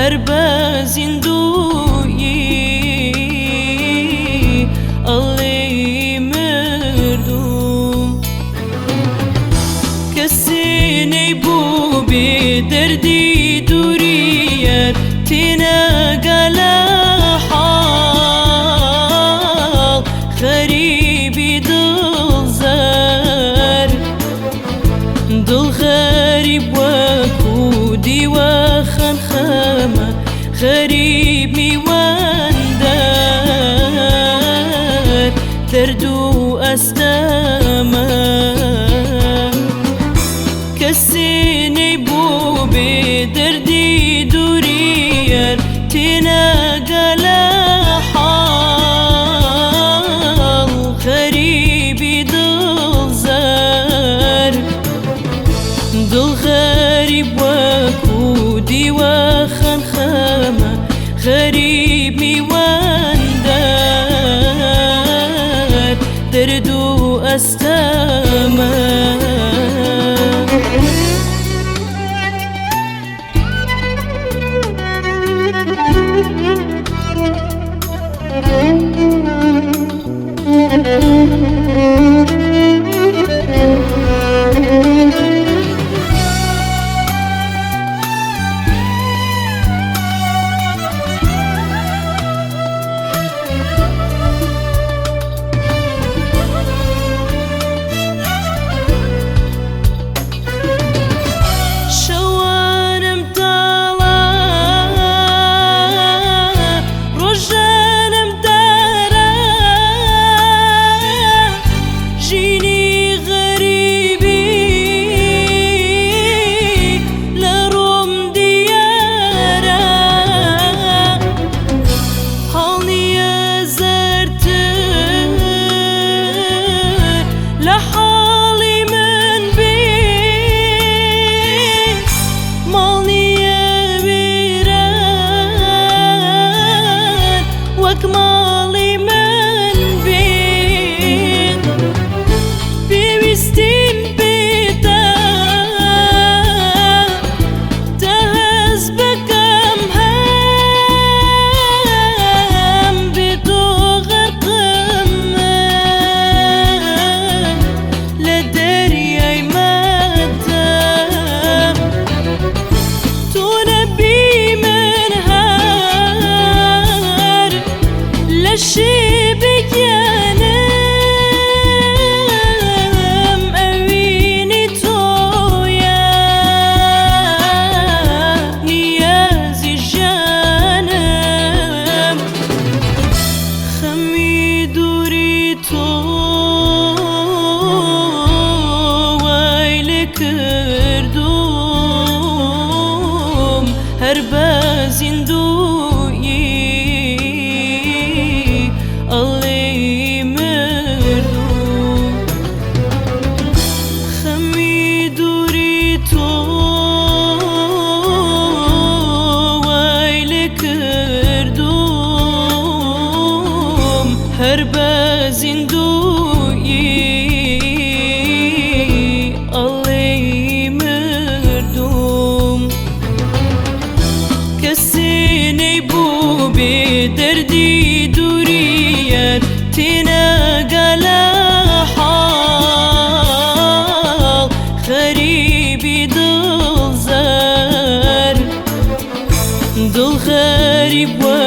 هەر بە زیندوویی ئەڵێی مردووم. کەسێ نەیبوو بێ دەردی دووریەر تێنەگا لە حاڵ غەریبی دڵزار. دڵ غەریب وەکوو دیوەخان خەمە غەریب میواندار دەرد و ئەستەمە. کەسێ نەیبوو بێ دەردی دووریەر تێنەگا لە حاڵ غەریبی دڵزار. دڵ غەریب وەکوو دیوەخان خەمە غەریب میواندار دەرد و ئەستەمە. شەوانم تاڵە ڕۆژانم دارە ژینی غەریبی لە ڕۆم دیارە. حاڵ نییە زەردتر لە حاڵی من بێ، ماڵ نییە وێران وەک ماڵی من بێ. پێویستیم پێتە تا هەست بکەم هەم بێ تۆ غەرقم من لە دەریای مەتەم. تۆ نەبی من هەر لە شێبگیانم ئەوینی تۆیە نیازی ژیانم. خەمی دووری تۆ وای لێ کردووم هەر بە زیندوویی ئەڵێی مردووم. خەمی دووری تۆ وای لێ کردووم هەر بە زیندوویی ئەڵێی مردووم. کەسێ نەیبوو بێ دەردی دووریەر تێنەگا لە حاڵ غەریبی دڵزار. دڵ غەریب وە